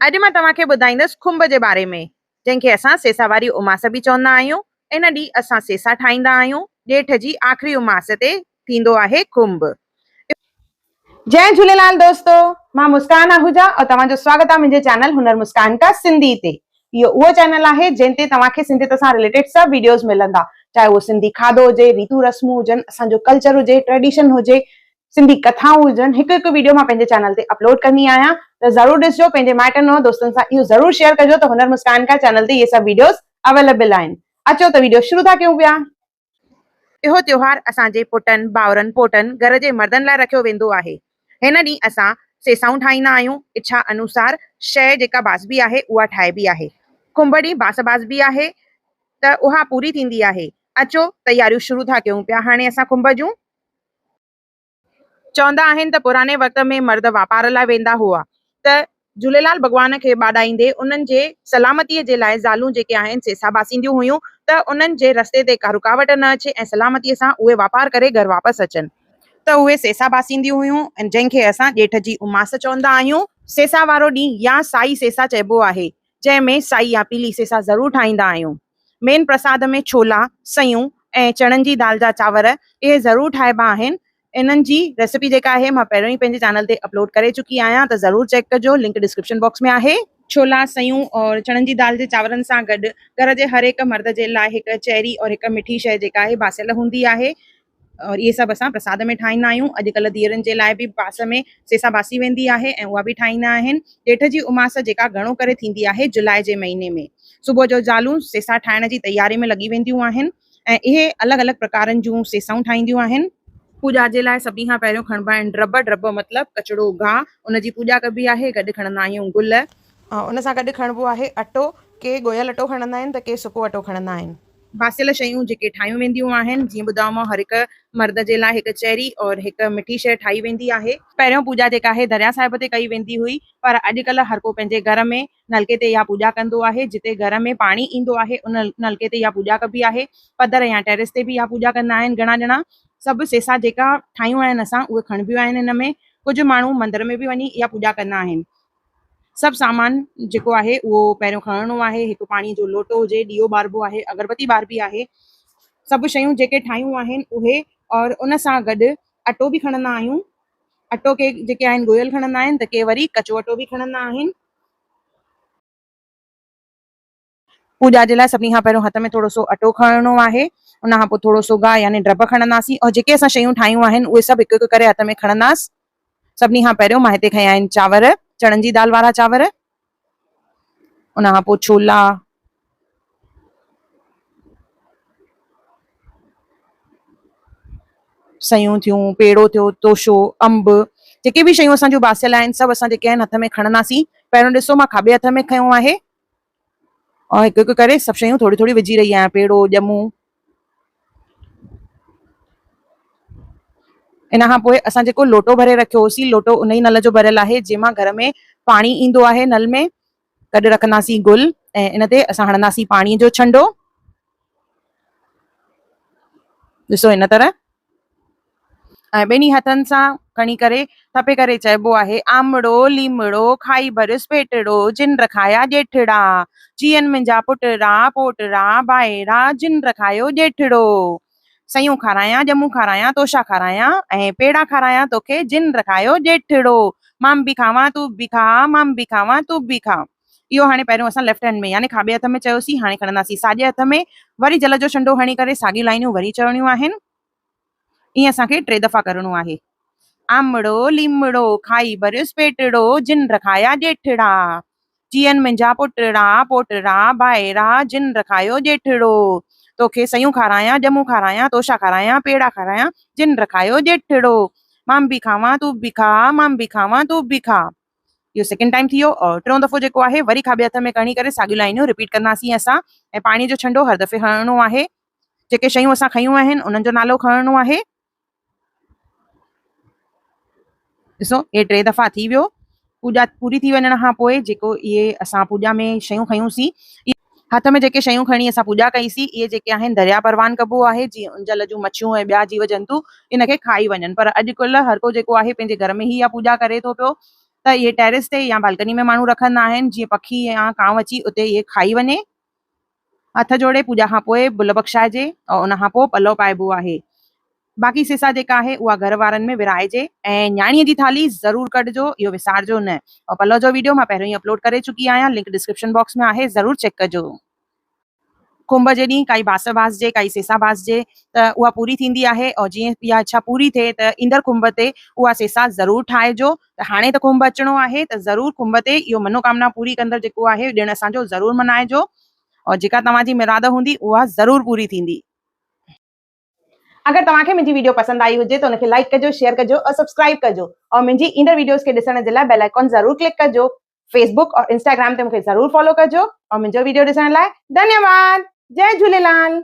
اڄ مان توهان کي ٻڌائيندس کنڀ جي باري ۾ جنهن کي اسان سيسا واري اماس به چوندا آهيون. ان ڏينهن اسان سيسا ٺاهيندا آهيون. ڄيٺ جي آخري اماس تي ٿيندو آهي کنڀ. جئي جهوليلال دوستو مان مسڪان آهوجا اور توهان جو سواگت آهي منهنجي چينل هنر مسڪان ڪا سنڌي تي. اهو اهو چينل آهي جنهن تي توهان کي سنڌيت سان رليٽيڊ سڀ ويڊيوز ملندا چاهي اهو سنڌي کاڌو هجي، ريتون رسمون هجن، اسان جو ڪلچر هجي، ٽريڊيشن هجي، سنڌي ڪٿائون هجن هڪ هڪ ويڊيو مان پنهنجي چينل تي اپلوڊ ڪندي آهيان ته ضرور ڏسجو پنهنجي مائٽن ۽ دوستن سان اهو ضرور شيئر ڪجو ته هنر مسڪان ڪا چينل تي اهي سڀ ويڊيوز اويليبل آهن اچو ته ويڊيو شروع ٿا ڪيون پيا. اهو تيوهار اسان جي پٽن، ڀائرن، پوٽن، گهر جي مردن لاء رکيو ويندو آهي. هن ڏينهن اسان سيسائون ٺاهيندا آهيون، اڇا انوسار شيء جيڪا باسبي آهي اها ٺاهبي آهي. کنڀ ڏينهن باس باسبي آهي ته اها پوري ٿيندي آهي. اچو تياريون شروع ٿا ڪيون پيا هاڻي اسان کنڀ جون. چوندا آهن ته پراڻي وقت ۾ مرد واپار لاء ويندا هئا ته جهوليلال ڀڳوان کي ٻاڏائيندي انهن جي سلامتيء جي لاء زالون جيڪي آهن سي سا باسينديون هيون ته انهن جي رستي تي ڪا رڪاوٽ نه اچي ۽ سلامتيء سان اهي واپار ڪري گهر واپس اچن ته اهي سيسا باسينديون هيون جنهن کي اسان ڄيٺ جي اماس چوندا آهيون. سيسا وارو ڏينهن يا سائي سيسا چئبو آهي جنهن ۾ سائي يا پيلي سيسا ضرور ٺاهيندا آهيون. مين پرساد ۾ ڇولا، سيون ۽ چڻن جي دال جا چانور اهي ضرور ٺاهبا آهن. انهن جي ريسيپي جيڪا آهي مان پهريون ئي پنهنجي چينل تي اپلوڊ ڪري چڪي آهيان ته ضرور چيڪ ڪجو لنڪ ڊسڪرپشن باڪس ۾ آهي. ڇولا، سيون اور چڻن جي دال جي چانورن سان گڏ گهر جي هر هڪ مرد جي لاء هڪ چهري اور هڪ مٺي شيء جيڪا آهي باسيل هوندي آهي. اور اهي سڀ اسان پرساد ۾ ٺاهيندا آهيون. اڄڪلهه ڌيئرن جي لاء به باس ۾ سيسا باسي ويندي آهي ۽ اها به ٺاهيندا آهن. ڄيٺ جي اماس جيڪا گهڻو ڪري ٿيندي آهي جولاء جي مهيني ۾. صبح جو زالون سيسا ٺاهڻ جي تياري ۾ لڳي وينديون آهن ۽ اهي الڳ الڳ پرڪارن جون سيسائون ٺاهينديون آهن. پوڄا جي لاء سڀني کان پهريون کڻبا آهن ڊرٻ، ڊرٻ مطلب ڪچڙو گاهه، ان جي پوڄا ڪبي آهي، گڏ کڻندا آهيون گل. ان سان گڏ کڻبو آهي اٽو، ڪي ڳوهيل اٽو کڻندا آهن ته ڪي سڪو اٽو کڻندا آهن. باسيل شيون جيڪي ٺاهيون وينديون آهن، جيئن ٻڌايومانو هر هڪ مرد جي لاء هڪ چهري اور هڪ مٺي شيء ٺاهي ويندي آهي. پهريون پوڄا جيڪا آهي دريا صاحب تي ڪئي ويندي هئي پر اڄڪلهه هر ڪو پنهنجي گهر ۾ نلڪي تي اها پوڄا ڪندو آهي، جتي گهر ۾ پاڻي ايندو آهي ان نلڪي تي اها پوڄا ڪبي آهي، پڌر يا ٽيرس تي به اها پوڄا ڪندا آهن گهڻا ڄڻا. سڀ سيسا جيڪا ٺاهيون آهن اسان اهي کڻبيون آهن ان ۾ ڪجهه ماڻهو مندر ۾ به وڃي اها پوڄا ڪندا آهن. سڀ سامان جيڪو آهي اهو پهريون کڻڻو آهي، هڪ پاڻي جو لوٽو هجي، ڏيئو ٻاربو آهي، اگربتي ٻاربي آهي، سڀ شيون جيڪي ٺاهيون آهن اهي اور ان سان گڏ اٽو به کڻندا آهيون، اٽو ڪي جيڪي آهن ڳوهيل کڻندا آهن ته ڪي وري ڪچو اٽو به کڻندا آهن. پوڄا جي لاء سڀني کان پهريون هٿ ۾ ٿورو سو اٽو کڻڻو آهي، ان کان پوء ٿورو سو گاهه يعني ڊرٻ کڻنداسين اور جيڪي اسان شيون ٺاهيون آهن اهي سڀ هڪ هڪ ڪري هٿ ۾ کڻنداس. سڀني کان پهريون مان هتي کنيا آهن چانور، چڻن جي دال وارا چانور، ان کان پوء ڇولا، سيون ٿيون، پيڙو ٿيو، توشو، انب، جيڪي به شيون اسان جون باسيل آهن سڀ اسان جيڪي آهن هٿ ۾ کڻنداسين. پهريون ڏسو مان کاٻي هٿ ۾ کنيو آهي. ۽ هڪ هڪ ڪري سڀ شيون ٿوري ٿوري وجهي رهي آهيان پيڙو ڄمون ان کان پوء اسان جيڪو لوٽو ڀري رکيو هوسين لوٽو ان ئي نل جو ڀريل آهي جنهن مان گهر ۾ پاڻي ايندو آهي نل ۾ گڏ رکنداسين گل ۽ ان تي اسان هڻنداسين پاڻي جو ڇنڊو ڏسو هن طرح ۽ ٻنهي هٿن سان کڻي ڪري ٿپي ڪري چئبو آهي، آمڙو ليمڙو کائي ڀريس پيٽڙو، جن رکايا ڄيٺڙا، جيئن منهنجا پٽڙا، پوٽڙا، ڀائرا، جن رکايو ڄيٺڙو. سيون کارايان، ڄمون کارايان، توشا کارايان ۽ پيڙا کارايان توکي، جن رکايو ڄيٺڙو. مان به کاوان تون به کاء، مان به کاوان تون به کاء. اهو هاڻي پهريون اسان ليفٽ هينڊ ۾ يعني کاٻي هٿ ۾ چيوسين، هاڻي کڻنداسين ساڄي هٿ ۾، وري جل جو ڇنڊو هڻي ڪري ساڳيون لائينون وري چوڻيون آهن. ائين اسان کي ٽي دفعا ڪرڻو آهي. آمڙو ليمڙو کائي ڀريس پيٽڙو، جن رکايا ڄيٺڙا. جيئن منهنجا پٽڙا، پوٽڙا، ڀائرا، جن رکايو ڄيٺڙو. توکي سيون کارايان، ڄمون کارايان، توشا کارايان، پيڙا کارايان، جن رکايو ڄيٺڙو. مان به کاوان تون به کاء، مان به کاوان تون به کاء. اهو سيڪنڊ ٽائيم ٿي ويو اور ٽيون دفعو جيڪو آهي وري کاٻي هٿ ۾ کڻي ڪري ساڳيون لائينون رپيٽ ڪنداسين اسان ۽ پاڻي جو ڇنڊو هر دفعي هڻڻو آهي جيڪي شيون اسان کنيون آهن انهن جو نالو کڻڻو آهي ڏسو اهي ٽي دفعا ٿي ويو پوڄا پوري ٿي وڃڻ کان پوء جيڪو اهي اسان پوڄا ۾ شيون کنيون سين هٿ ۾ جيڪي شيون کڻي اسان پوڄا ڪئي سين اهي جيڪي آهن دريا پروان ڪبو آهي جيئن ان جل جون مڇيون ۽ ٻيا جيو جنتو ان کي کائي وڃن پر اڄ ڪلهه هر ڪو جيڪو آهي پنهنجي گهر ۾ ئي اها پوڄا ڪري ٿو پيو. ته اهي ٽيرس تي يا بالڪني ۾ ماڻهو رکندا آهن جيئن پکي يا ڪانءُ اچي اتي اهي کائي وڃي. هٿ جوڙي پوڄا کان پوءِ بل بخشائجي ۽ ان کان پوءِ پلو پائبو آهي. باقي سيسا جيڪا آهي اها گهر وارن ۾ ورهائجي ۽ نياڻيء جي ٿالهي ضرور ڪڍجو اهو وسارجو نه. ۽ پلو جو ويڊيو مان پهريون ئي اپلوڊ ڪري چڪي آهيان لنڪ ڊسڪرپشن باڪس ۾ آهي ضرور چيڪ ڪجو. ڪنڀ جي ڏينهن ڪائي باس باسجي ڪائي سيسا باسجي ته اها پوري ٿيندي آهي ۽ جيئن اها اڇا پوري ٿئي ته ايندڙ ڪنڀ تي اها سيسا ضرور ٺاهجو ته هاڻي ته ڪنڀ اچڻو آهي ته ضرور ڪنڀ تي اهو منوڪامنا پوري ڪندڙ جيڪو آهي ڏڻ اسان جو ضرور منائجو ۽ جيڪا توهان جي مراد هوندي اها ضرور پوري ٿيندي. اگر توهان کي منهنجي ويڊيو پسند آئي هجي ته ان کي لائيڪ ڪجو شيئر ڪجو اور سبسڪرائيب ڪجو اور منهنجي ايندڙ ويڊيوز کي ڏسڻ جي لاء بيل آئيڪان ضرور ڪلڪ ڪجو فيسبوڪ اور انسٽاگرام تي مونکي ضرور فالو ڪجو اور منهنجو ويڊيو ڏسڻ لاء ڌنيواد جئي جهوليلال.